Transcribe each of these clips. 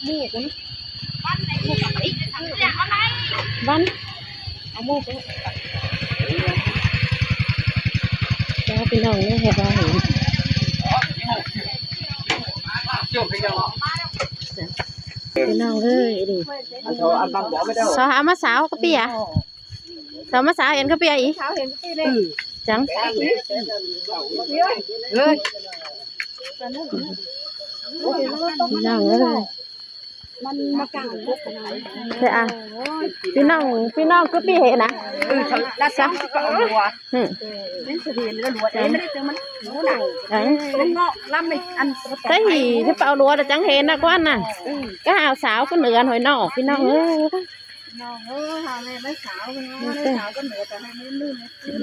ໝູ່ພຸ້ນ ວັນ ເອົາໝູ່ໄປ ເຈົ້າ ພີ່ນ້ອງເອີຍ ເຮັດວ່າເຫັນ ພີ່ນ້ອງເອີຍ ນີ້ ສາວ ເອົາມາສາວກະເປຍ ສາວມາສາວເຫັນກະເປຍອີກ ສາວເຫັນກະເປຍເລີຍ ອື ຈັ່ງ ເອີຍ ພີ່ນ້ອງເອີຍ ມັນມາກາງກົກ ແຕ່ ອ່ະ ພີ່ນ້ອງ ພີ່ນ້ອງກະເປຍນະ ເອີ ລະຊະ ອື ເຫັນສະເຫັນລະຫຼວດ ເອີ ມັນ ມັນເນາະ ລຳ ອັນ ແຕ່ ຈະໄປເອົາຫຼວດຈັ່ງເຫັນນະ ກວ່ານນະ ອື ກະຫາສາວກະເໜືອນຫອຍນອກ ພີ່ນ້ອງເອີຍ. ນ້ອງເອີຍ ຫາແມ່ໄດ້ສາວເນາະ ໄດ້ສາວກະເໜືອ ແຕ່ໃຫ້ມື້ໜຶ່ງກິນ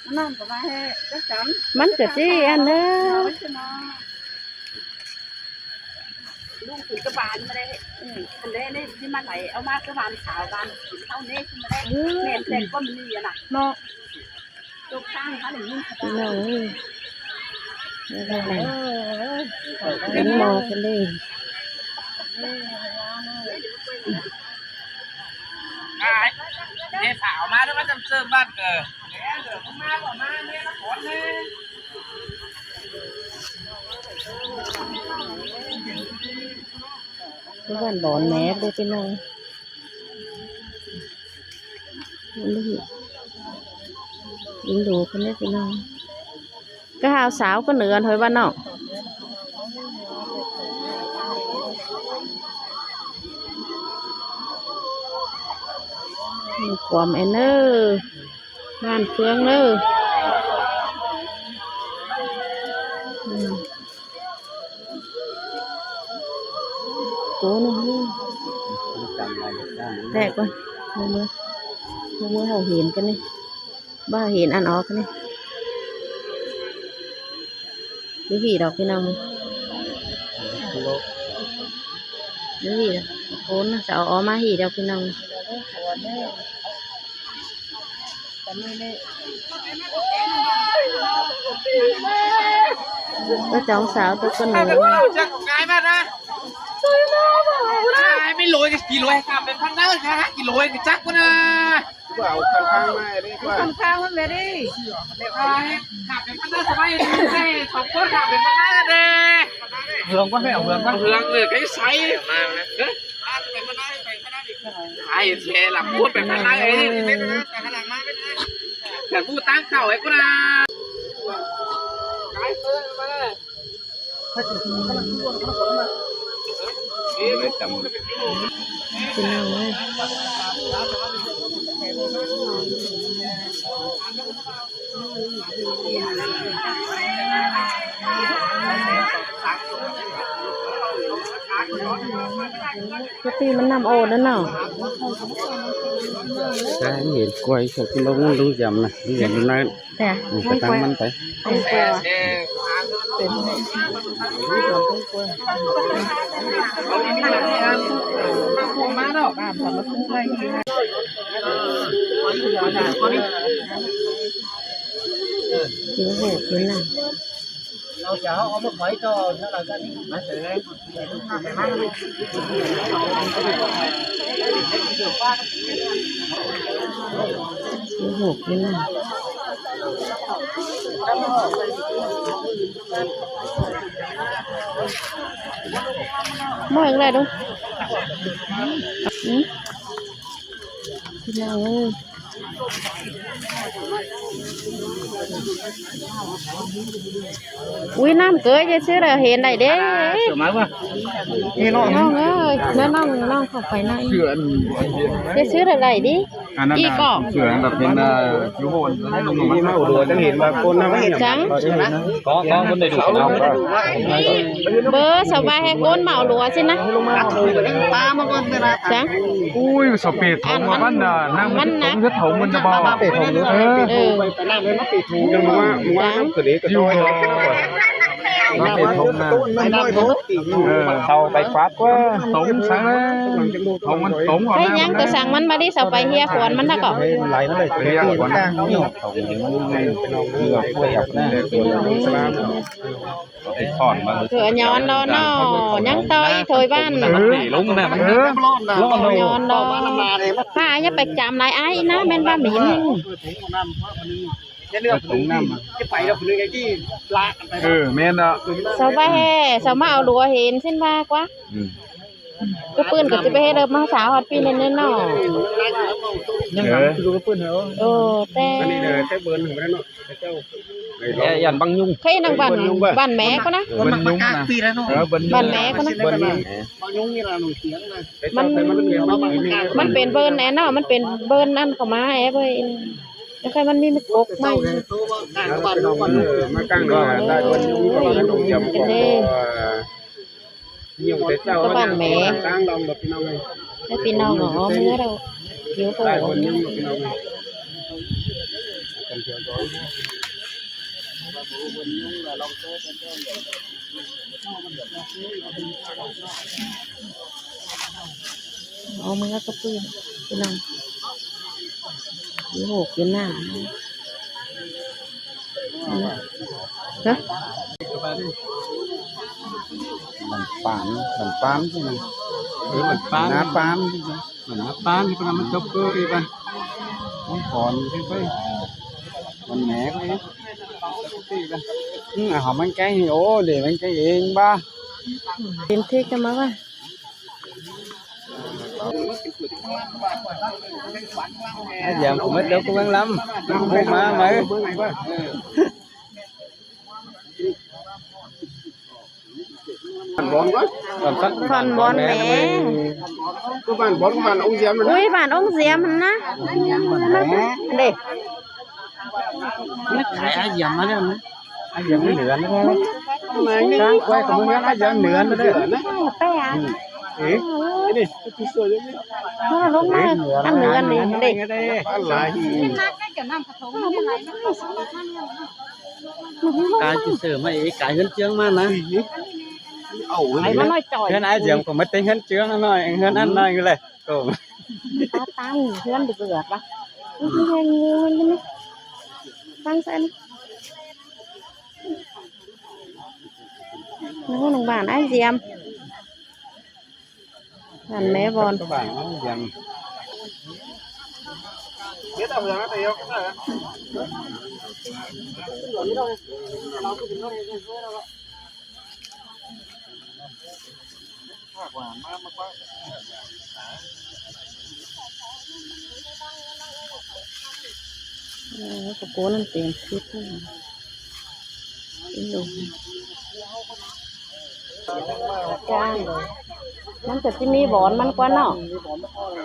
ມັນນອນກະວ່າແຮະ ຈັກຈັ່ງ ມັນກະຊິອັນເດີ ລຸງຂຶ້ນກະບານມາໄດ້ ອື ອັນໃດນີ້ຊິມາໄຫຼເອົາມາກະບານສາວບ້ານກິນເຮົາເດ້ ຊິມາໄດ້ ແມ່ນແຕ່ກວ່າມັນມີນະ ເນາະ. ພີ່ນ້ອງເອີຍ ເຫັນໝໍ້ເພິ່ນເດ້ ເດ້ສາວມາເດີ ມາຈຳເສີບບ້ານເກີ ມາບໍ່ມາແມ່ນະຄອນເດ້ ຄືບ້ານບອນແມບເດ້ພີ່ນ້ອງ ເບິ່ງດູເພິ່ນເດ້ພີ່ນ້ອງ ກະຫາສາວກະເໜືອນຫອຍບ້ານເນາະ ຄວາມແອນເນີ ບ້ານເຟືອງເດີ ອືມ. ໂຕໜຶ່ງ ແຕກກ່ອນ ເມືອ ເມືອ ເຮົາເຫັນກັນນີ້ ບໍ່ເຫັນອັນອອກນີ້ ຢູ່ພີ້ດອກພີ່ນ້ອງ ຢູ່ພີ້ດອກ ໂຕນະ ຈະເອົາອອກມາພີ້ດອກພີ່ນ້ອງ. ກະຈອງສາວຕົກກະເໜືອ ຈັກງ່າຍມາກນະ ຂາຍໄປໂລກະກິໂລ ຂ້າມໄປພັນເດີ ຫ້າກິໂລກະຈັກພຸ້ນນະ ເອົາຂ້າງໆມາເດ້ ຂ້າງໆມັນແມ່ເດ້ ຂ້າມໄປພັນເດີ ສະບາຍດີ ສອງຄົນຂ້າມໄປພັນເດີເດ້ ເຮືອງກ່ອນ ໄປເອົາເຮືອງກ່ອນ ເຮືອງເລີຍ ໄປໃສມານະ ໄອ້ແຊລະ ໂຄດແບບນັ້ນເລີຍ ແຕ່ຜູ້ຕັ້ງເຂົ້າໃຫ້ກູນະ ເລີຍຈຳ ພີ່ນ້ອງເອີຍ. ກະປິມັນນ້ຳໂອດແລ້ວເນາະ ໃຊ່ ເຫັນກ້ວຍ ເຂົາກິນດອກງູນລຸງຢຳນະ ລຸງຢຳນະ ແຕ່ ອືມ ກະຕັ້ງມັນໄປ ເປັນ ກິນໂຫດຢູ່ນະ ເອົາ ເອົາມາຂອຍຕໍ່ ເທົ່າໃດກະນີ້ ມາເສີ ໂອ້ໂຫ ກິນນະ ໝໍ້ຍັງໄດ້ດູ ອື ພີ່ນ້ອງເອີຍ ອຸ້ຍ ນ້ຳເກີຍ ຢ່າຊື້ແລ້ວເຫັນໄດ້ເດ້ ເສືອມາບໍ່ ນີ້ນ້ອງ ນ້ອງເອີຍ ແນະນຳນ້ອງເຂົ້າໄປໃນ ເສືອອັນ ຢ່າຊື້ແລ້ວໄດ້ເດ້ ອີກກໍ ເສືອແບບເຫັນ ເອີ ຢູ່ໂຫນ ນີ້ມາໂດຍ ຈັ່ງເຫັນວ່າຄົນນຳ ຈັ່ງ ກໍ ກໍຄົນໄດ້ດູເນາະ ເບີສະບາຍໃຫ້ຄົນເມົາຫຼວຊິນະ ປາມາກ່ອນເວລາ ຈັ່ງ ອຸ້ຍ ສະເປດຖົງ ອັນ ມັນ ມັນ ນາງ ມັນໜັກ ເຮັດຖົງມັນຈະບໍ່ ເອີ ເອີ ຈັ່ງ ຢູ່ ມັນເປັນທົ່ງນາ ເອີ ເຂົ້າໄປປັບວ່າຕົງສັງ ເອົາມັນຕົງອອກ ໃຫ້ຫຍັງກໍສັງມັນ ບາດນີ້ເອົາໄປເຮຍຂວັນມັນນະກໍ ເຮຍຂວັນ ເຫຼືອກລ້ວຍອອກນະ ເອີ ຍ້ອນລອເນາະ ຍັງຕໍ່ອີກໂຖຍບ້ານ ເອີ ລົງນະ ມັນ ເອີ ຍ້ອນລອ ພາຢ່າໄປຈຳຫຼາຍອ້າຍນະ ແມ່ນວ່າໝິ່ນ ເອີ ຕົງນ້ຳ ຈະໄປແລ້ວຄົນໜຶ່ງໄອ້ທີ່ລາກກັນໄປ ເອີ ແມ່ນເນາະ ຊາວບ້ານ ຊາວມາເອົາຫຼວເຫັນເຊັ່ນວ່າກວ່າ ອືມ ກະປືນກໍຈະໄປເຮັດເລີບມາສາວຮອດປີນີ້ແນ່ເນາະ ຍັງ ເອີ ຄືກະປືນເຮົາ ເອີ ແຕ່ ອັນນີ້ນະ ແຕ່ເບິ່ນບໍ່ໄດ້ເນາະ ເຂົາເຈົ້າ ຢ້ານບັງຍຸງ ໃຜນາງບ້ານ ບ້ານແມ່ກໍນະ ເອີ ບັນຍຸງນະ ເອີ ບັນຍຸງ ບ້ານແມ່ກໍນະ ບັນຍຸງ ບັງຍຸງນີ້ລະໜອງສຽງນະ ມັນ ມັນເປັນເບິ່ນແນ່ເນາະ ມັນເປັນເບິ່ນອັນເຂົ້າມາແອເວີຍ ແລ້ວໃຄ່ມັນມີມັນກົກໃໝ່ ມາຕັ້ງ ເອີ ມາຕັ້ງ ເອີ ເອີ ຢູ່ແຕ່ເຊົ້າ ບ້ານແມ່ ໃຫ້ພີ່ນ້ອງເອົາເມືອດອກ ຫິວໂຫ ເອົາເມືອກະປືນ ພີ່ນ້ອງ ຢູ່ໂຫກຢູ່ໜ້າ ຮະ ມັນປານ ມັນປານ ເອີ ມັນປານ ໜ້າປານ ມັນໜ້າປານ ມັນຈົບເກີອີກ ມັນ ມັນຂອນ ມັນແໝກ ອື ເອົາມັນແກງ ໂອ້ ເດ ມັນແກງເອງບາ ເປັນເທກກັນມາວ່າ ອາ ຢາມ ເມື່ອເຈົ້າກຳລັງລຳ ມາ ມາ ບ້ານບອນກ່ອນ ບ້ານບອນ ທ່ອນບອນແໝ ຄືບ້ານບອນ ບ້ານອົງສຽມ ອຸ້ຍ ບ້ານອົງສຽມຫັ້ນນະ ເດ້ ມັນຂາຍອາຢາມມາແລ້ວນະ ອາຢາມເໜືອນະ ກາງໄວ້ກັບເມືອງອາຢາມເໜືອນເດີ ເອີ ນີ້ ເອີ ລົງມາ ອັນເໜືອນນີ້ເດ້ ອັນຫຼາຍ ກາຍຊິເສີມໃຫ້ ກາຍເຮືອນເຈືອງມານະ ເອົາ ໄປມາໜ້ອຍຈ່ອຍ ເຮືອນອາຢາມກໍມາແຕ່ງເຮືອນເຈືອງໜ້ອຍ ເຮືອນອັນໜ້ອຍເລີຍ ໂອ້ ຕາຕັ້ງເຮືອນເດືອດວະ ຕັ້ງໃສ່ ໂອ້ ນ້ອງບ້ານອ້າຍສຽມ ບ້ານແມ່ບອນ ເອີ ຕະໂກນນັ້ນເປັນຄລິບ ອີ່ຫຍັງ ຈ້າງ ມັນກະຊິມີບ່ອນມັນກວ່າເນາະ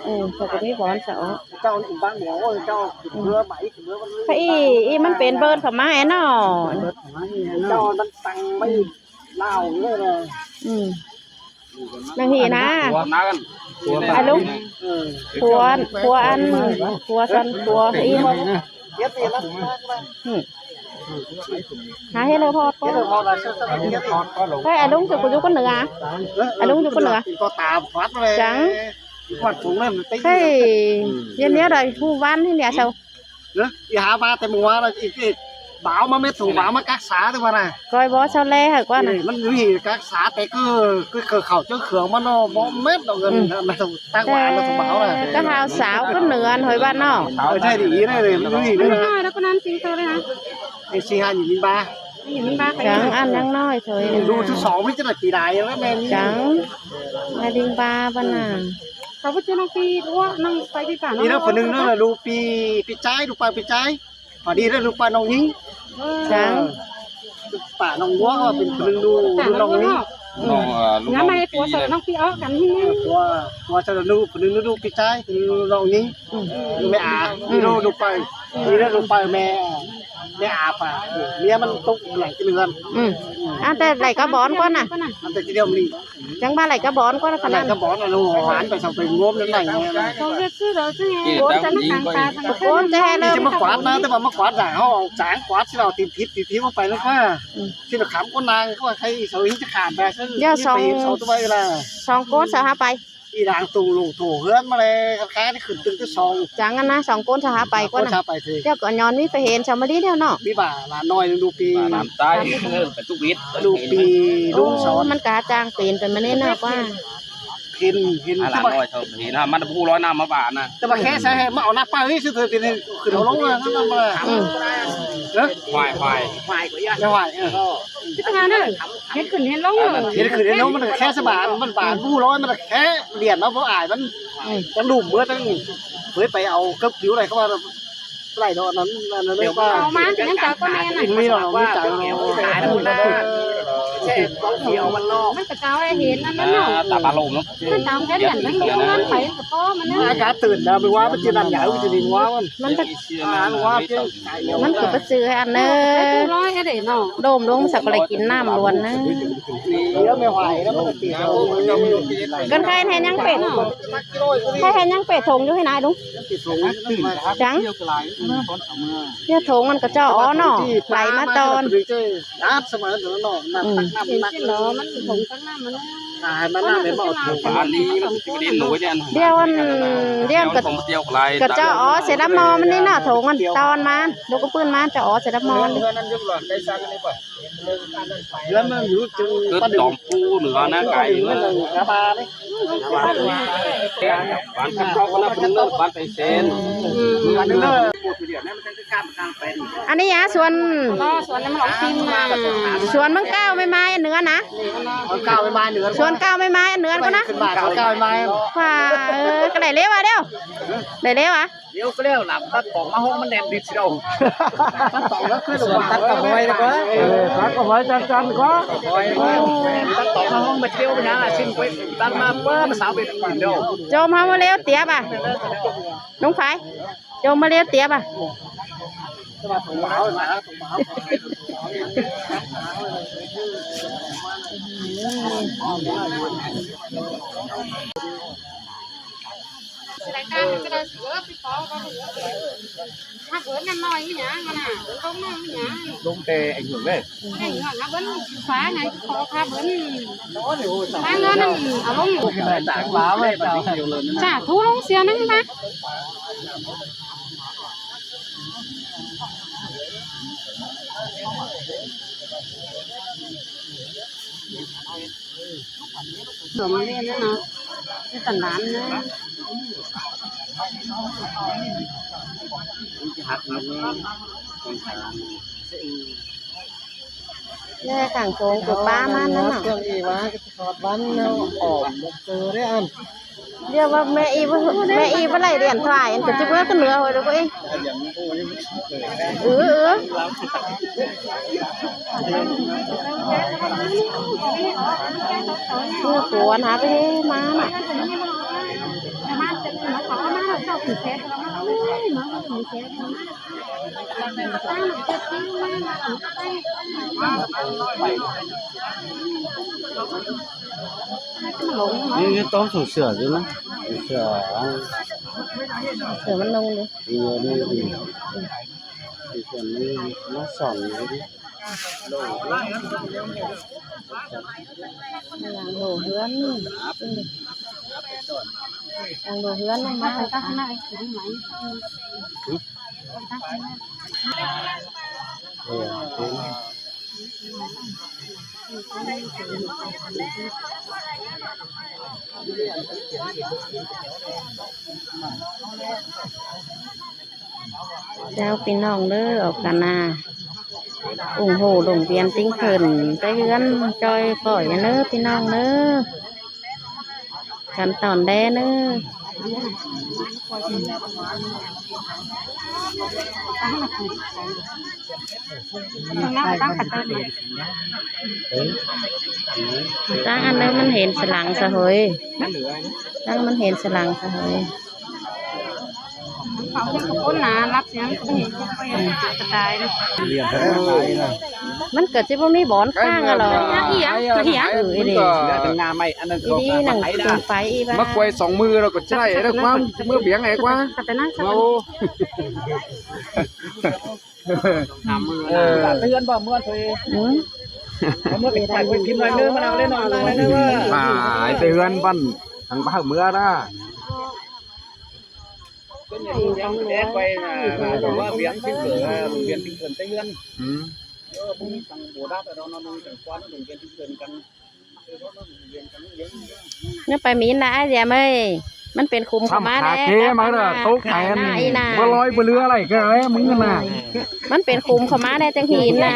ເອີ ເຂົາກະມີບ່ອນສະເອາະ ເຈົ້ານີ້ບ້ານຫົວ ເຈົ້າເຮືອໃໝ່ ເຮືອມັນ ອີ ອີ ມັນເປັນເບີດເຂົ້າມາແອເນາະ ເຈົ້າມັນຕັ້ງໄວ້ ລາວເລີຍນະ ອືມ ນາງນີ້ນະ ຜົວນາກັນ ອາລຸງ ເອີ ຜົວ ຜົວອັນ ຜົວສັນ ຜົວອີ່ ຫາເຮັດເລີຍ ເຮັດເລີຍ ເຮີຍ ອາລຸງ ເຈົ້າກະຢູ່ຄົນເໜືອ ອາລຸງຢູ່ຄົນເໜືອ ກໍຕາມພັດເລີຍ ຈັງ ວັດສູງນັ້ນ ເຮີຍ ອືມ ເຮັດແນວໃດ ຮູ້ວັນໃຫ້ແດ່ເຊົາ ເອີ ອີຫາມາແຕ່ມື້ວານ ອີກ ອີກ ບ່າວມາເມັດສູງ ບ່າວມາກັກສາແຕ່ວ່ານະ ກ້ອຍບໍ່ເຊົາແລໃຫ້ກວ່ານະ ເອີ ມັນຢູ່ທີ່ກັກສາແຕ່ຄື ຄືເຂົາເຈົ້າເຂືອງມັນເນາະ ບໍ່ເມັດດອກເງິນ ອືມ ມັນຕ້ອງ ຕັ້ງວ່າລະສະເບົານະ ແຕ່ຫາວສາວຂຶ້ນເໜືອນຫ້ອຍບ້ານເນາະ ເອີ ໃຊ່ດີເລີຍ ມັນຢູ່ນີ້ ມັນນ້ອຍແລ້ວປານນັ້ນ ສີ່ໂຕເລີຍນະ ໄອ້ສີ່ຫ້າຢູ່ນີ້ບາ ຢູ່ນີ້ບາ ຍັງອັນຍັງນ້ອຍເຊີຍ ລູກທີສອງມັນຈະໄດ້ປີໃດແລ້ວແມ່ນີ້ ຈັງ ມາດິງບາປານນັ້ນ ເຂົາບໍ່ເຈີນ້ອງປີ ຫຼືວ່ານ້ອງໄປປີການ ນີ້ນະ ຜູ້ໜຶ່ງນັ້ນລະ ລູກປີ ປີຈາຍ ລູກປາຍປີຈາຍ ພໍດີເດີ ລູກປາຍນ້ອງຍິງ ເອີ ຈັ່ງ ເອີ ລູກປາຍນ້ອງບົວ ເຂົາເປັນຜູ້ໜຶ່ງລູກ ລູກນ້ອງຍິງ ນ້ອງ ເອີ ລູກນ້ອງປີ ຜົວສະເລີນ້ອງປີອອກກັນ ເອີ ຜົວ ຜົວສະເລີລູກ ຜູ້ໜຶ່ງລູກປີຈາຍ ຜູ້ໜຶ່ງລູກນ້ອງຍິງ ອືມ ແມ່ອາ ອືມ ນີ້ລູກ ລູກປາຍ ນີ້ເດີ ລູກປາຍແມ່ ແມ່ອາປາ ເມຍມັນຕົກໄຫຼກິນເຮືອນ. ອືມ ອັນແຕ່ໄຫຼກະບອນກ່ອນນະ ອັນແຕ່ກິນດຽວນີ້ ຈັ່ງວ່າໄຫຼກະບອນກ່ອນນະ ໄຫຼກະບອນ ອັນຫວານໄປເຊົາໄປງົມນັ້ນໄຫຼ. ໂກນຈະແຮ່ເລີຍ ຈະມາກວາດນະ ແຕ່ວ່າມາກວາດນະ ເຮົາເອົາຈາງກວາດຊິເອົາຕີນທິບຕີນທິບລົງໄປນະ. ອືມ ຊິລະຂຳຄົນນາງເຂົາໃຫ້ເຂົາເຫັນຈະຂາດແບບ ຢ່າສອງ ສອງໂກນສະຫາໄປ ອີ່ດາງຕຸງລຸງໂຖເຮືອນມາແລ້ວ ຄັນຄ້າທີ່ຂຶ້ນຕຶງທີ່ສອງ ຈັງອັນນະ ສອງໂກນສະຫາໄປກ່ອນນະ ສະຫາໄປເທີ ດຽວກໍຍ້ອນມີໄປເຫັນຊາວມະລີແລ້ວເນາະ ມີບ່າຫຼານນ້ອຍໜຶ່ງດູປີ ບ່ານ້ຳໃຕ້ ເອີ ໄປຕຸກວິດ ດູປີລຸງສອນ ມັນກະຈ້າງເປັນໄປມາແນ່ເນາະ ວ່າເຫັນ ເຫັນຫຼານນ້ອຍເຂົາເຫັນ ມັນຜູ້ລອຍນ້ຳມາບ້ານນະ ແຕ່ວ່າແຄ່ໃສ່ໃຫ້ມາເອົານ້ຳປານີ້ຊື່ເຖິງເປັນຂຶ້ນເອົາລົງນະ. ອືມ ເອີ ຫວາຍ ຫວາຍ ຫວາຍກໍຢ່າ ຫວາຍ ເອີ ເຮັດຫຍັງເດີ ເຮັດຂຶ້ນເຮັດລົງເລີຍ ເຮັດຂຶ້ນເຮັດລົງ ມັນກໍແຄ່ສະບາຍ ມັນບານ ອືມ ຜູ້ລອຍ ມັນກໍແຄ່ຫຼຽນເນາະ ບໍ່ອາຍມັນ. ອືມ ຕ້ອງດຸ່ມເບິດ ຕ້ອງເຄີຍໄປເອົາເກີບຜິວໄດ້ ເຂົາວ່າໄຫຼດອກ ອັນນັ້ນ ອັນນັ້ນ ເອີ ວ່າເອົາມາ ຍັງເຈົ້າກໍແມ່ນນະ ມີດອກ ມີເຈົ້າເນາະ ຂາຍນຳນະ ແຊບຂອງຂຽວມັນນອກ ມັນກໍເຈົ້າໃຫ້ເຫັນອັນນັ້ນເນາະ ຕາປາລົມເນາະ ມັນຕາມແຄ່ຫຼຽນ ມັນກໍບໍ່ງາມໄປ ມັນກໍພໍມັນນະ ອາກາດຕື່ນນະ ບໍ່ວ່າມັນຊິນ້ຳຢາ ມັນຊິດິນວ່າມັນ ມັນກໍ ມັນກໍໄປຊື້ໃຫ້ອັນເດີ ໂດມລົງມັນສັກກໍໄດ້ກິນນ້ຳລ້ວນນະ ກັນໄຄແຮ່ຍັງເປັດ ໄຄແຮ່ຍັງເປັດຖົງຢູ່ໃຫ້ນາຍດຸງ ຈັງ ເຈົ້າຖົງມັນກະເຈົ້າອໍເນາະ ໄຫຼມາຕອນ ອືມ ດຽວອັນ ດຽວກະ ກະເຈົ້າອໍໃສ່ດຳໝໍ້ມັນນີ້ເນາະ ຖົງມັນຕອນມາ ລູກກະປືນມາ ເຈົ້າອໍໃສ່ດຳໝໍ້ມັນນີ້ ເຮືອນມັນຢູ່ເທິງ ເກີດດອມປູເໜືອນາໄກ່ ກະບານີ້ ບ້ານເຂົາເຈົ້າກໍນັບເໜີ ບ້ານໄປແສນ ອັນນີ້ຫຍັງ ສວນ ສວນມັງກ້າວໄມ້ໄມ້ເໜືອນະ ສວນກ້າວໄມ້ໄມ້ເໜືອນ ສວນກ້າວໄມ້ໄມ້ເໜືອນພຸ້ນນະ ຂຶ້ນມາສວນກ້າວໄມ້ໄມ້ ວ່າ ເອີ ກໍໄດ້ເລີວວ່າ ດຽວ ໄດ້ເລີວວ່າ ດຽວກໍແລ້ວລະ ຕັດຕອກມາຫ້ອງມັນແໜ້ນດິດຊິເອົາ ຕັດຕອກແລ້ວຄືສວນຕັດກະຫອຍດີກວ່າ ເອີ ຕັດກະຫອຍຈັນໆກວ່າ ຕັດຕອກມາຫ້ອງມາດຽວເປັນຫຍັງລະ ຊິງໄປຕັດມາເປີດສາວເປັນດຽວ ໂຈມເຮົາມາເລວຕຽບອະ ລຸງໄພ ໂຈມມາເລວຕຽບອະ ລາຍການມັນກໍໄດ້ ເອີ ໄປຂໍເຂົາເດີ ຫາເບິ່ງນັ້ນໜ້ອຍອີຫຍັງຫັ້ນນະ ເບິ່ງລົງນ້ອຍອີຫຍັງ ລົງແຕ່ໄອ້ຫຸ່ງເດ້ ບໍ່ໄດ້ຫຍັງຫາເບິ່ງຟ້າໄງ ຂໍຫາເບິ່ງຟ້າເງິນນັ້ນ ເອົາລົງ ສາທຸ ລົງເສຍໜຶ່ງນະ. ສົມນີ້ນະເນາະ ຄືກັນຫຼານນະ ມັນຊິຫັກໝົດແລ້ວ ແມ່ຂ້າງໂຂງຕົວປາມານັ້ນເນາະ ເຄື່ອງອີ່ຫວາກໍຊິທອດວັນເນາະ ອອມໝົກເຕີເດ້ອັນ ດຽວວ່າແມ່ອີ ແມ່ອີບໍ່ໄດ້ລຽນຖ່າຍ ອັນກໍຊິເມືອຂຶ້ນເໜືອໂຫຍເດີເອີຍ ເອີ ເອີ ເອີ ກວນຫາໄປມານະ ນີ້ຕ້ອງໃສ່ເສື້ອຢູ່ນະ ໃສ່ເສື້ອ ເສື້ອມັນນຸ່ງຢູ່ ເສື້ອມັນນຸ່ງຢູ່ ເສື້ອມັນນຸ່ງມາສ່ອງຢູ່ ຫຼັງໂຫຼເຮືອນ ຫຼັງໂຫຼເຮືອນມາ ເອີ ເຈົ້າ ພີ່ນ້ອງເດີ ອອກການາ ອຸ້ງໂຫລົງວຽນຕິງເພິ່ນ ໄປເຮືອນຈ່ອຍຂ້ອຍເດີ ພີ່ນ້ອງເດີ. ກັນຕອນແດເນີ ຕັ້ງອັນເດີ ມັນເຫັນສະຫຼັງສະເຫີຍ ຕັ້ງມັນເຫັນສະຫຼັງສະເຫີຍ. ເຂົາເຮັດກັບຄົນນາ ລັບສຽງກໍເຫັນ ກໍເຫັນກະຕ່າຍນະ. ມັນກໍຊິບໍ່ມີບ່ອນຄ້າງອະຫຼໍ? ອີຫຍັງ? ອີຫຍັງ? ເອີ ອີເດ້ ເຫຼືອແຕ່ງາໄມ້ ອັນນັ້ນ ອີນີ້ໜັງ ມາໄປອີກວ່າ ມາກວຍສອງມື້ແລ້ວກໍຈະໄດ້ແລ້ວ ຄວາມເມືອບຽງໄອ້ກວ່າ ເອົາ ເອີ ເຮືອນບໍ່ ເມືອນໂຕເອງ ອືມ ເມືອນໄປ ໄປພິມໜ້ອຍໜຶ່ງ ມັນເອົາເລີຍ ໜ້ອຍໜຶ່ງ ໄປແຕ່ເຮືອນບ້ານ ທາງບ້ານເມືອນນະ. ຢ່າໄປໝິນນະອ້າຍແຢມເອີຍ ມັນເປັນຂຸມເຂົ້າມາແດ່ ຕກແຕນ ບໍ່ລອຍບໍ່ເຫຼືອໄລກະແລ້ວ ມຶງຫັ້ນນະ ມັນເປັນຂຸມເຂົ້າມາແດ່ ຈັ່ງຫີນນະ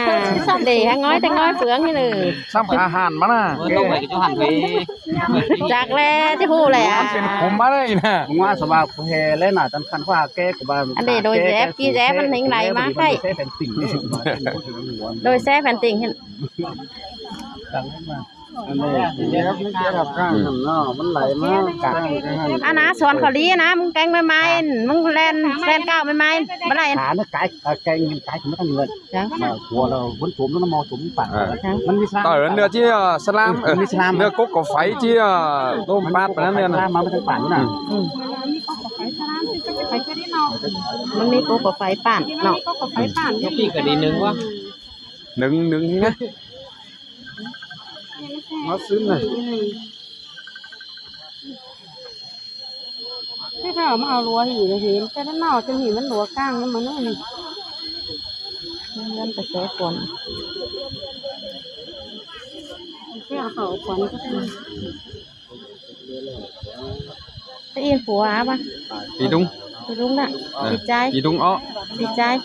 ເດ້ ຫາງ້ອຍແຕ່ງ້ອຍເປືອງນີ້ເລີຍ ຊ້ຳອາຫານມັນນະ ຕົກໄປກະຈຸຫັ້ນເວີຍ. ຈັກແລ້ວ ຈະຮູ້ແລ້ວ ມັນເປັນຂຸມມາເລີຍນະ ມຶງວ່າສະບາບແຫ່ແລ້ວນະ ຕັນຄັນຂວາແກ້ກະບານ ອັນເດໂດຍແຊບ ກີແຊບມັນເຮັງໄຫຼມາໄຂ່ ໂດຍແຊບແຜ່ນຕິ່ງຫັ້ນ ອັນນີ້ແຊບ ມັນເປັນແບບຂ້າງຫັ້ນເນາະ ມັນໄຫຼມາຂ້າງຫັ້ນ ອັນນາສອນເຂົາດີນະ ມຶງແກງໃໝ່ໆ ມຶງແລ່ນ ແລ່ນກ້າວໃໝ່ໆ ບໍ່ໄດ້ ຫານະກາຍ ແກງກາຍຂຶ້ນມາທັງເງິນ ຈັກ ຫົວລະມັນຕົມລະໝໍຕົມປາກ ມັນມີສະລາມ ເອີ ເນື້ອທີ່ສະລາມ ເອີ ເນື້ອກົກກະໄຟທີ່ລົມປາດປານນັ້ນເນາະ ມາມັນທັງປາກນີ້ນະ ອືມ ມັນມີກົກກະໄຟປານເນາະ ມັນມີກົກກະໄຟປານ ກະປີກະດີໜຶ່ງວະ ໜຶ່ງ ໜຶ່ງນະ ມາຊຶມນະ. ໃຫ້ເຂົາມາເອົາລົວຫີນ ເຫັນແຕ່ນັ້ນເນາະ ຈົນຫີນມັນລົວກາງນຳມັນນີ້ ເຮືອນກະແສຄວັນ ແກ້ວເຂົາຄວັນ ໄປອີ່ຜົວອະ ປີລຸງ ປີລຸງນະ ເອີ ປີຈາຍ ປີລຸງເອາະ ປີຈາຍ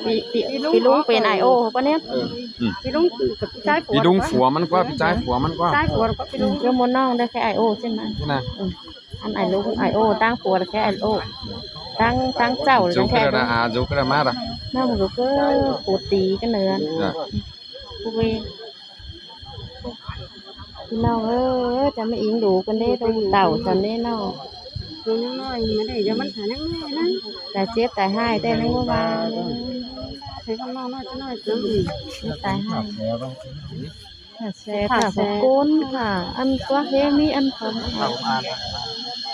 ປີ ປີ ປີລຸງເປັນອ້າຍໂອປະເນາະ ເອີ ອືມ ປີລຸງກັບປີຈາຍ ປີລຸງຜົວມັນກວ່າ ປີຈາຍຜົວມັນກວ່າ ປີຈາຍຜົວກວ່າ ປີລຸງ ຢູ່ໝູ່ນ້ອງໄດ້ແຄ່ອ້າຍໂອເຊັ່ນນັ້ນນະ ອືມ ອັນອ້າຍລຸງອ້າຍໂອ ຕ່າງຜົວແຄ່ອ້າຍໂອ ຕ່າງ ຕ່າງເຈົ້າ ຢູ່ແຄ່ ອາ ຢູ່ກະມາລະ ນ້ອງຢູ່ກະປູຕີກັນເນີ ຜູ້ເວ ພີ່ນ້ອງເອີຍ ຈະມາອີງດູກັນເດ້ ດູເຕົ່າກັນເດ້ເນາະ ໂຕນ້ອຍໆ ມັນໄດ້ ດຽວມັນຫາຍັງນ້ອຍນະ ຕາຍເຈັບຕາຍຮ້າຍແຕ່ຍັງບໍ່ວ່າ ໃສ່ຄຳນ້ອຍນ້ອຍນ້ອຍ ຕາຍຮ້າຍ ຖ້າແຊ ຖ້າແຊ ຖ້າຄົນ ຖ້າອັນຕົວເຮງມີອັນ ຖ້າຄົນ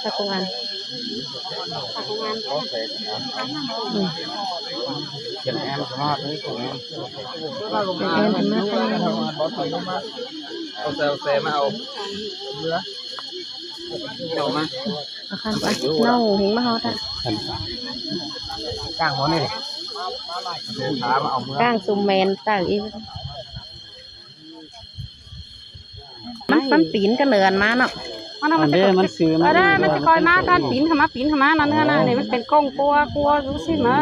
ຖ້າຄົນ ອືມ ຂຽນແອມສະມາດເລີຍ ຂຽນແອມສະມາດ ເອົາແຊ ເອົາແຊມາເອົາເຮືອ ເອົາມາ ເອົາຄັນໄປ ເນົ່າເຫັນມາເຮົາທະ ກ້າງຫົວນີ້ ກ້າງຊຸມແມ່ນຕາກອີກ ມັນ ມັນປີນກະເໜືອນມາເນາະ ອັນນັ້ນມັນ ອັນເດ້ ຈະ ມັນຊື່ ເອີ ມັນຈະຄ່ອຍມາ ຖ້າປີນເຂົ້າມາ ປີນເຂົ້າມານັ້ນ ເອີ ອັນນັ້ນນີ້ມັນເປັນກ້ອງກົວ ກົວຢູ່ຊີ້ນະ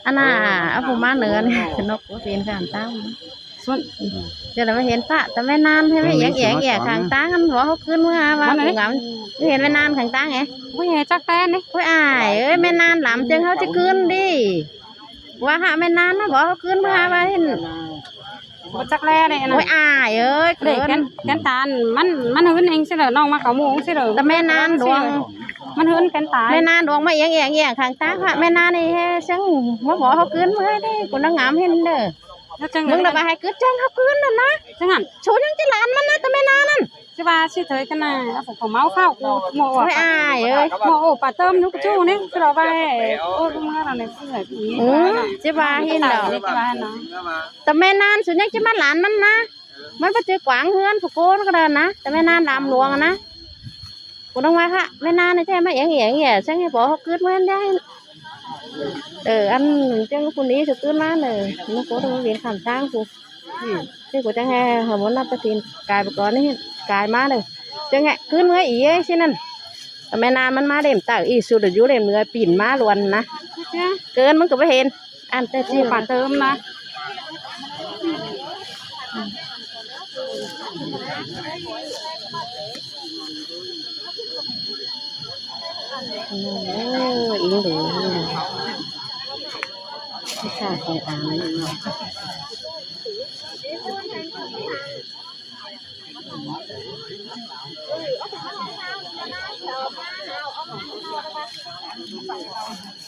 ອັນນ່າ ເອົາຜູ້ມາເໜືອນີ້ ນົກບໍ່ປີນຂ້າງຕ່າງ ສ່ວນ ຈະໄດ້ມາເຫັນພະ ແຕ່ແມ່ນານໃຫ້ແມ່ອຽງແອງແອງຂ້າງຕ່າງ ອັນຫົວເຮົາຂຶ້ນເມືອວ່າຜູ້ງາມ ເຫັນແມ່ນານຂ້າງຕ່າງແອ ໂອ້ຍ ຈັກແຕ່ນເດ້ ໂອ້ຍ ອ້າຍເອີຍ ແມ່ນານລຳຈັ່ງເຮົາຈະຂຶ້ນເດ້ ວ່າຫາແມ່ນານນະ ບໍ່ເຮົາຂຶ້ນມາວ່າເຫັນ ບໍ່ຈັກແລເດ້ ໂອ້ຍ ອ້າຍເອີຍ ເດ້ ແກ່ນ ແກ່ນຕານ ມັນ ມັນຫືນເອງຊິເດີ ນ້ອງມາເຂົ້າໝູ່ຊິເດີ ແຕ່ແມ່ນານຫຼວງ ມັນຫືນແກ່ນຕາຍ ແມ່ນານຫຼວງມາອຽງແອງແອງຂ້າງຕາ ພະແມ່ນານນີ້ແຮງ ມາບໍ່ເຮົາຂຶ້ນເມື່ອຍເດ້ ກູນາງງາມເຫັນເດີ ມຶງລະວ່າໃຫ້ກຶດຈັ່ງເຮົາຄືນນັ້ນນະ ຈັ່ງຫັ້ນ ສູຍັງຈະຫຼານມັນນະ ແຕ່ແມ່ນານນັ້ນ ຊິວ່າຊິເທີຍກັນນະ ເອົາຂອງເມົາເຂົ້າກູ ໂອ້ຍ ອ້າຍເອີຍ ໂອ້ ປາເຕີມຢູ່ກະຈູນີ້ ຊິລະວ່າ ໂອ້ ເມືອລະນີ້ ຊິວ່າເຫັນດອກ ແຕ່ແມ່ນານສູຍັງຈະມາຫຼານມັນນະ ມັນບໍ່ຈື່ກວາງເຮືອນຜູ້ໂກນກະເດີນນະ ແຕ່ແມ່ນານລຳຫຼວງນະ ກູຕ້ອງວ່າ ພະແມ່ນານແທ້ມາເອງເອງ ແຊ່ງໃຫ້ພໍເຮົາກືດເມືອນໄດ້ ເອີ ອັນຈັ່ງຜູ້ນີ້ສະກືດມາເນີ ມັນໂກນມາເວັນຄຳຕາງຜູ້ ອືມ ເຈົ້າກໍຈັ່ງໃຫ້ເຮົາບໍ່ນັບປະທິນກາຍປະກອນນີ້ ກາຍມາເດີ ຈັ່ງໃຫ້ຄືນເມືອອີກຊີ້ນັ້ນ ແມ່ນານມັນມາເຫຼັ້ມເຕົ້າອີກ ສຸດຢູ່ເຫຼັ້ມເໜືອປີນມາລວນນະ ເກີນມັນກໍບໍ່ເຫັນ ອັນແຕ່ຊິປາເຕີມນະ ໂອ້ ອີ່ຫຼີ ວິຊາຂອງອານເນາະ.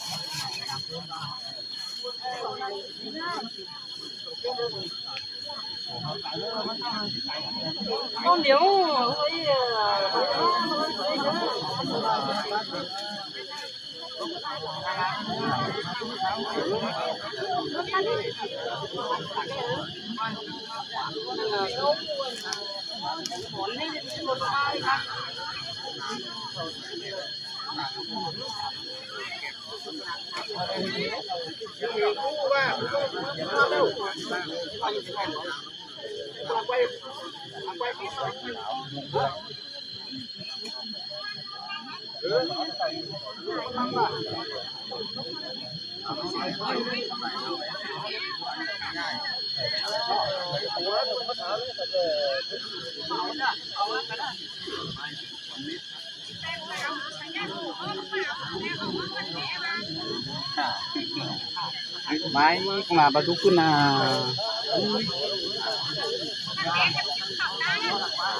Mai kena batu kena.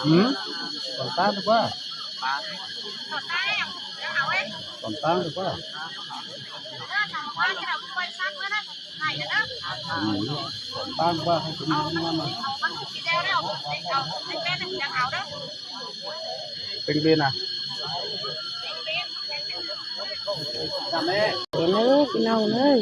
Hmm? Kontan apa? Kontan apa? Hmm. Kontan apa? Peng bena. ເດີພີ່ນ້ອງເອີຍ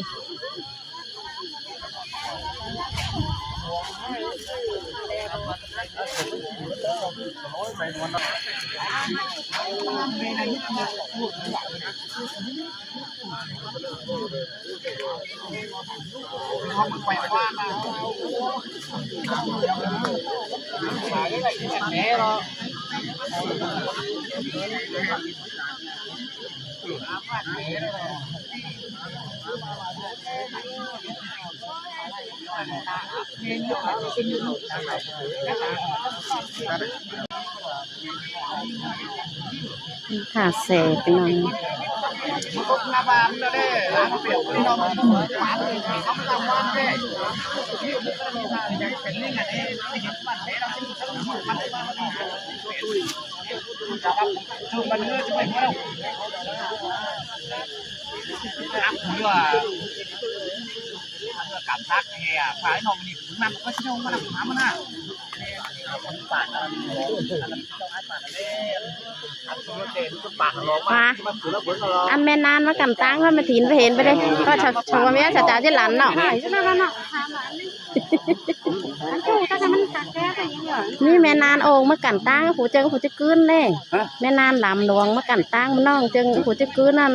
ທ່າແຊພີ່ນ້ອງ. ວ່າ ອັນແມ່ນານມາກຳຕາງວ່າແມ່ທີນໄປເຫັນໄປເດ້ ກໍຊາວ ຊາວເມຍ ຊາວຈາວເຈລັນເນາະ. ມີແມ່ນານໂອ່ງມາກັນຕາງ ຜູ້ເຈີງຜູ້ຈະກືນເດ້. ຮະ? ແມ່ນານລຳຫຼວງມາກັນຕາງ ນ້ອງເຈີງຜູ້ຈະກືນນັ້ນ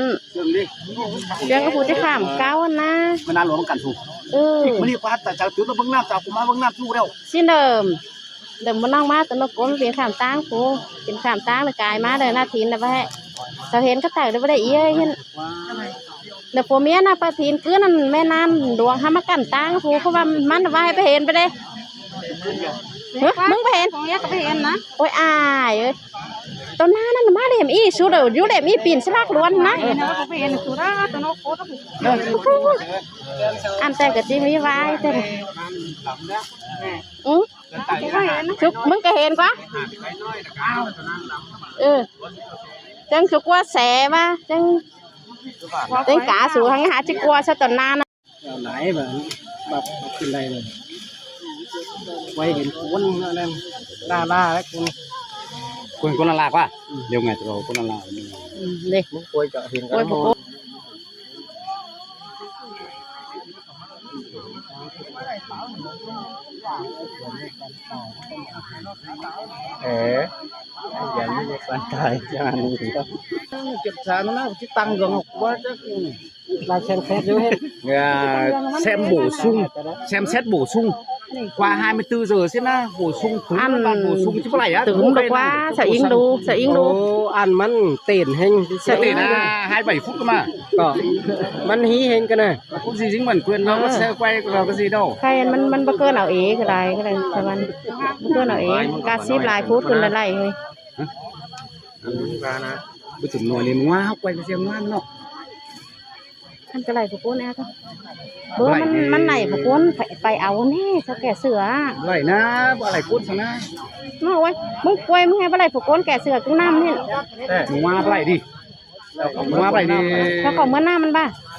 ເຈີງຜູ້ຈະຂ້າມເກົ້າຫັ້ນນະ. ແມ່ນານຫຼວງມາກັນສູ. ເອີ ມື້ນີ້ພາຕາຈານຕື່ນມາເບິ່ງນ້ຳ ຈາກກູມາເບິ່ງນ້ຳສູແລ້ວ. ຊິເດີມ ເດີມບໍ່ນ້ອງມາຕະນົກກົມ ເປັນຂ້າມຕາງຜູ້ ເປັນຂ້າມຕາງ ແລ້ວກາຍມາເດີ ໜ້າທີນນະແວະ ເຂົາເຫັນກະແຕກເດີ ບໍ່ໄດ້ເອີຍ. ແລ້ວຜົວເມຍນະ ປາທີນຄືນັ້ນ ແມ່ນານຫຼວງຫາມາກັ້ນຕາງຜູ້ ເພາະວ່າມັນວ່າໃຫ້ໄປເຫັນໄປເດ້. ຮະ ມຶງໄປເຫັນ ຜົວເມຍກໍໄປເຫັນນະ. ໂອ້ຍ ອ້າຍເອີຍ ຕອນໜ້ານັ້ນມາເຫຼັມອີ່ສຸດເດີ ຢູ່ເຫຼັມອີ່ປີນສະຫຼາກລ້ວນນະ. ອັນແຕ່ກໍຈິມີວາຍແຕ່ ອື ສຸກ ມຶງກໍເຫັນກວ່າ ເອີ ຈັ່ງສຸກວ່າແສວ່າ ຈັ່ງ ຈັ່ງກາສູຫາ ຫາຈິກວ່າຊະຕອນໜ້ານະ. ຫຼາຍແບບ ແບບຂຶ້ນໄດ້ເລີຍ ໄວ້ເຫັນຄົນນັ້ນ ລ່າໆ ແລ້ວຄົນ ຄົນ ຄົນລະລາກວ່າ ອືມ ດຽວໄງ ແຕ່ວ່າຄົນລະລາກ ອືມ ເດ້ ມັນປ່ວຍກະເຫັນກັນ. ເອີ ຢ່າມີເດັກບ້ານຕາຍຈານນີ້ ເຈັບສານະ ຊິຕັ້ງເລື່ອງວ່າຈັກ ຫຼາຍແສນແສນຢູ່ເຮັດ ແຊມໂບຊຸງ ແຊມແຊດໂບຊຸງ ກວ່າຫາຍໄປຕື້ເຈີຊິນະ ໂບຊຸງ ອັນບ້ານໂບຊຸງ ຈິບໍ່ໄຫຼອະ ຕື່ມດອກວ່າ ສະອິງດູ ສະອິງດູ ໂອ້ ອັນມັນເຕັ້ນແຮງ ສະອິງດູ ຫາຍໄປຟຸດກໍມາ ກໍມັນຮີເຮັງກັນນະ. ເອີ ໃຄມັນ ມັນບໍ່ເກີນເອົາເອ ກໍໄດ້ ກໍໄດ້ ປະມານບໍ່ເກີນເອົາເອ ກາຊິບຫຼາຍພຸດຂຶ້ນຫຼາຍໆເຮີ້ຍ. ປານະ ບໍ່ເຖິງໜ້ອຍເລີຍ ງົວເຮົາໄກວໄປເສຍງົວເນາະ. ມັນກໍໄຫຼຜູ້ຄົນແອດ ບໍ່ ມັນ ມັນໄຫຼຜູ້ຄົນ ໄປ ໄປເອົາແນ່ ເຖົ້າແກ່ເສືອ ໄຫຼນະ ບໍ່ໄຫຼຄົນຊະນະ ເນາະ. ໂອ້ຍ ມຶງປ່ວຍ ມຶງໃຫ້ບໍ່ໄຫຼຜູ້ຄົນແກ່ເສືອກິນນ້ຳນີ້ ເອີ ມຶງວ່າບໍ່ໄຫຼດິ. ມາໄປນີ້ ເຂົາເຂົ້າເມືອນ້ຳມັນບໍ່?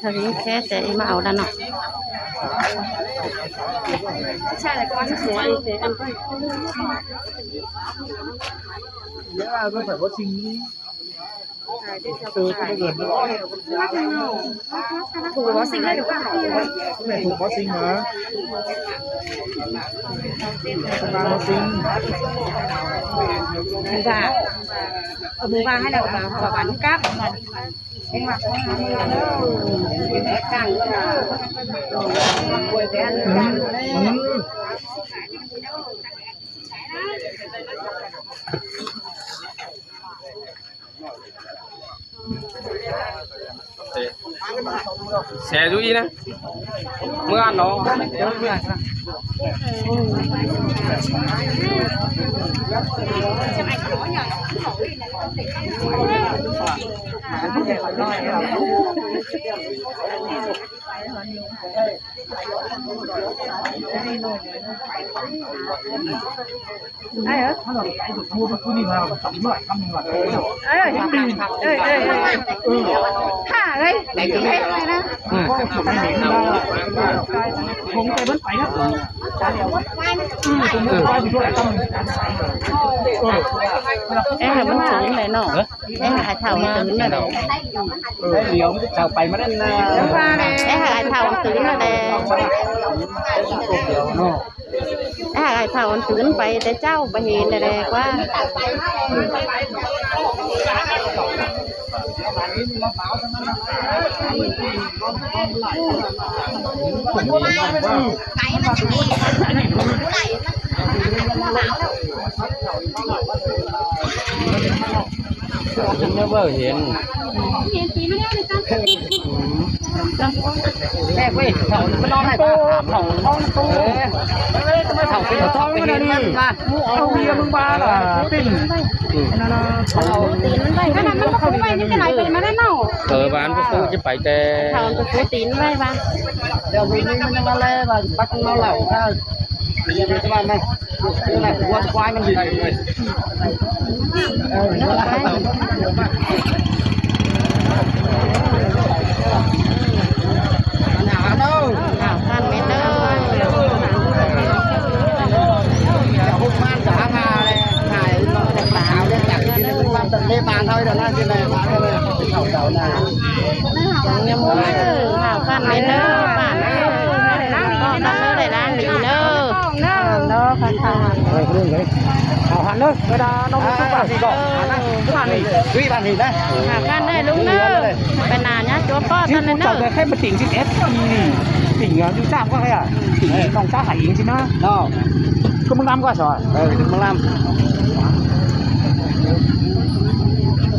ທະວີແທ້ແຕ່ອີ່ມາເອົາລະເນາະ. ແຊຢູ່ອີ່ນະ ເມື່ອອັນເນາະ. ເອີ ມັນສູງແຫຼະເນາະ. ແມ່ຫາເຖົ້າຕື່ນແລ້ວແຫຼະ ດຽວມັນຈະເຂົ້າໄປມານັ້ນນະ ແມ່ຫາເຖົ້າຕື່ນແລ້ວແຫຼະ ແມ່ຫາເຖົ້າຕື່ນໄປແຕ່ເຊົ້າ ບໍ່ເຫັນແລ້ວແຫຼະກວ່າ. ເຫັນແລ້ວເບິ່ງ ເຫັນ ເຫັນຕີມາແລ້ວນະ. ແລກເວີຍ ເຂົາມັນນອນໃຫ້ປາເຂົາ ເຂົາເປັນທ້ອງມັນນີ້ ເອົາເວຍມຶງບາລະ ເປັນ ເອົາຕີນມັນໄວ້ ອັນນັ້ນມັນບໍ່ໄວ້ ນີ້ຈະໄຫຼໄປມາແລ້ວເນາະ. ເອີ ວ່າມັນບໍ່ຮູ້ຈະໄປແຕ່ ເຂົາກໍປູຕີນໄວ້ວ່າ ແລ້ວມັນຍັງມາແລວ່າປັກເມົາເຫຼົ້າ ຖ້າ ເອີ ເອີ ເອີ. ເອົາຫັ້ນເດີ ເວລານ້ອງ ອ່າ ທຸກບ້ານນີ້ກໍ ອ່າ ອັນນັ້ນ ບ້ານນີ້ ດຸຍບ້ານນີ້ນະ ຫາກັນເດີລຸງເດີ ໄປໜ້າຍາຈົວປ້ອຕອນນັ້ນເດີ ແຄ່ມາຕິງສິບເອັດປີນີ້ ຕິງຢູ່ສາມກໍໄດ້ ຕິງນ້ອງສາວຫາອີງຊິນະ ເນາະ ຄືມຶງນຳກໍສອນ ເອີ ຄືມຶງນຳ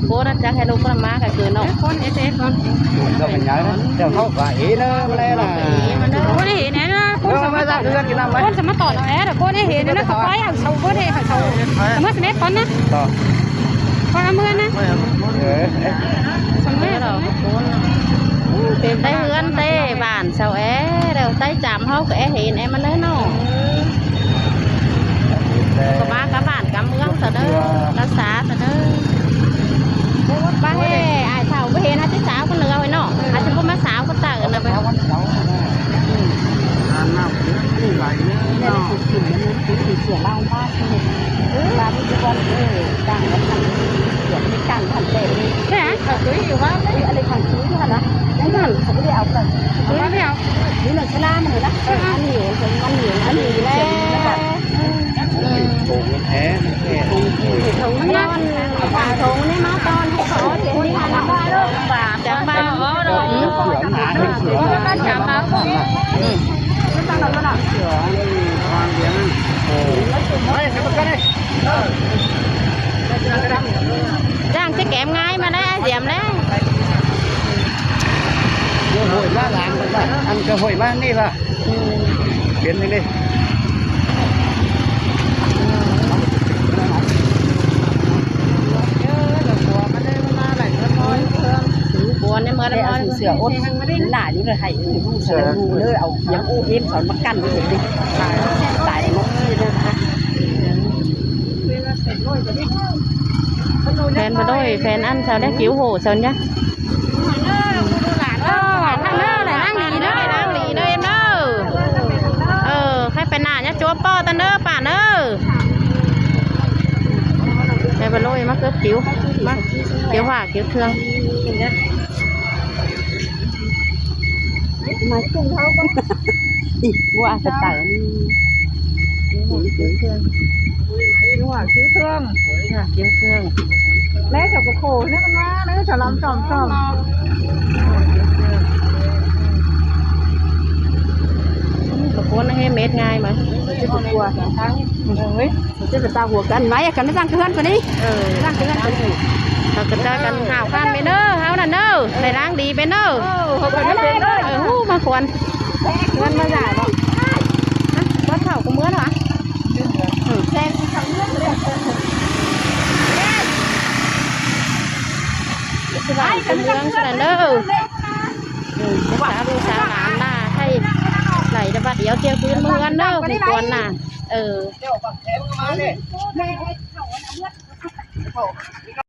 ໂກນຈັກໃຫ້ລູກມາກໍຄືນ້ອງ ຄົນເອສເອສກ່ອນ ເຈົ້າເປັນຫຍັງ ເຈົ້າເຂົ້າກໍເອເດີມາແລ້ວນະ ຄົນເອເດີມາແລ້ວນະ ຄົນສາມາດ ເອີ ມາຈາກເຮືອນກິນນ້ຳໄວ້ ຄົນສາມາດຕອນເອົາແອ ຄົນເອເດີມາແລ້ວນະ ກໍໄປເອົາເຊົາ ຄົນເອເດີມາເຊົາ ເອົາມາສະເມັດກ່ອນນະ ກໍເອົາເມືອນະ ເອີ ສະເມັດ ໄດ້ເຮືອນເດ້ ບ້ານເຊົາແອ ແລ້ວໄດ້ຈຳເຮົາກໍແອເຫັນແອມາເດີເນາະ ກໍມາກັບບ້ານ ກຳເມືອງຊະເດີ ກະສາຊະເດີ ໂອ້ ປ້າແຮ່ ອ້າຍເຖົ້າບໍ່ເຫັນ ອາດຊິສາວຄົນເຫຼືອໄວ້ເນາະ ອາດຊິບໍ່ມາສາວຄົນຕາເອີ້ນນະ ໄປ ອືມ ອາບນ້ຳ ໄຫຼເນາະ ເສຍເລົ່າມາ ເອີ ລາວມີກ່ອນ ເອີ ຕັ້ງກັນ ເສຍມີຕັ້ງທັນແຕ່ນີ້ ແທ້ ເຂົາຄືຢູ່ວ່າ ເອີ ອັນນີ້ຄັນຄືຢູ່ຫັ້ນນະ ນັ້ນ ເຂົາບໍ່ໄດ້ເອົາໄປ ເອົາມາແລ້ວ ຢູ່ໃນສະລາມັນນະ ເອີ ອັນນີ້ ມັນຢູ່ ອັນນີ້ແຫຼະ ອືມ ໂກງແທ້ ໂກງ ໂກງ ມັນນອນ ເອົາຜ້າຖົງນີ້ມາຕອນໃຫ້ເຂົາ ເຈັບນີ້ຫັ້ນນະ ຈຳເບົາ ອືມ ຈຳເບົາ ອືມ ຈ້າງຊິແກມງ່າຍມາແລ້ວ ສຽມແລ້ວ ໂອ້ຍ ມາຫຼານ ອັນກໍໂຫຍມານີ້ວ່າ ເປັນຈັ່ງໃດ ເອີ ແລ້ວຜົວມັນເລີຍມາໄຫຼເລີຍ ເຄື່ອງ ຜົວໃນເມືອງ ເສືອອົດຫຼາຍຢູ່ເລີຍ ໃຫ້ຮູ້ຊະເລີຍ ເລີຍເອົາຫຍັງອູເອັນສອນມາກັ້ນຢູ່ເລີຍ ຕາຍໝົດເລີຍນະ ແຟນບໍ່ດ້ອຍ ແຟນອັນຊາວໄດ້ຜິວໂຫຊາວຍະ ເອີ ນາງດີເດີ ນາງດີເດີ ເອີ ໃຫ້ໄປໜ້າຍາຈົວປ້ອຕະເດີ ປ້າເດີ ໃຫ້ບໍ່ໂດຍມາເກີບຜິວ ມາ ກ່ຽວຜ້າກ່ຽວເຄື່ອງ ມາຈຸ່ມເຮົາກ່ອນ ອີ ບໍ່ອາດຈະຕາຍ ເຄື່ອງ ເຄື່ອງ ແລ້ວເຈົ້າກໍໂຄໃຫ້ມັນມາເດີ ສະລຳຈອມໆ ອືມ ກະຄົນໃຫ້ເມັດງ່າຍມາ ຊິໄປກົວທາງ ເອີຍ ຊິໄປຕາຫົວກັນໄວ້ ກັນສ້າງເຮືອນກວ່ານີ້ ເອີ ສ້າງເຮືອນກວ່ານີ້ ເຂົາກະຈາຍກັນຫາວຂ້າມເປັນເດີ ເຮົານັ້ນເດີ ໄດ້ລ້າງດີເປັນເດີ ເອີ ເຮົາກະໄດ້ເປັນເດີ ເອີ ຫູ ມາຄວນ ເຮືອນມາຢາເນາະ ວັດເຖົ້າກະເມືອນຫວາ ອືມ ແຊງເຂົາເມືອນເລີຍ ໄປກັນເມືອງຊັ້ນເດີ ອືມ ສາລູກສາຫຼານນາ ໃຫ້ໄຫຼແຕ່ບາດດຽວ ທ່ຽວຄືນເມືອງເດີ ຜູ້ຄວນນະ ເອີ.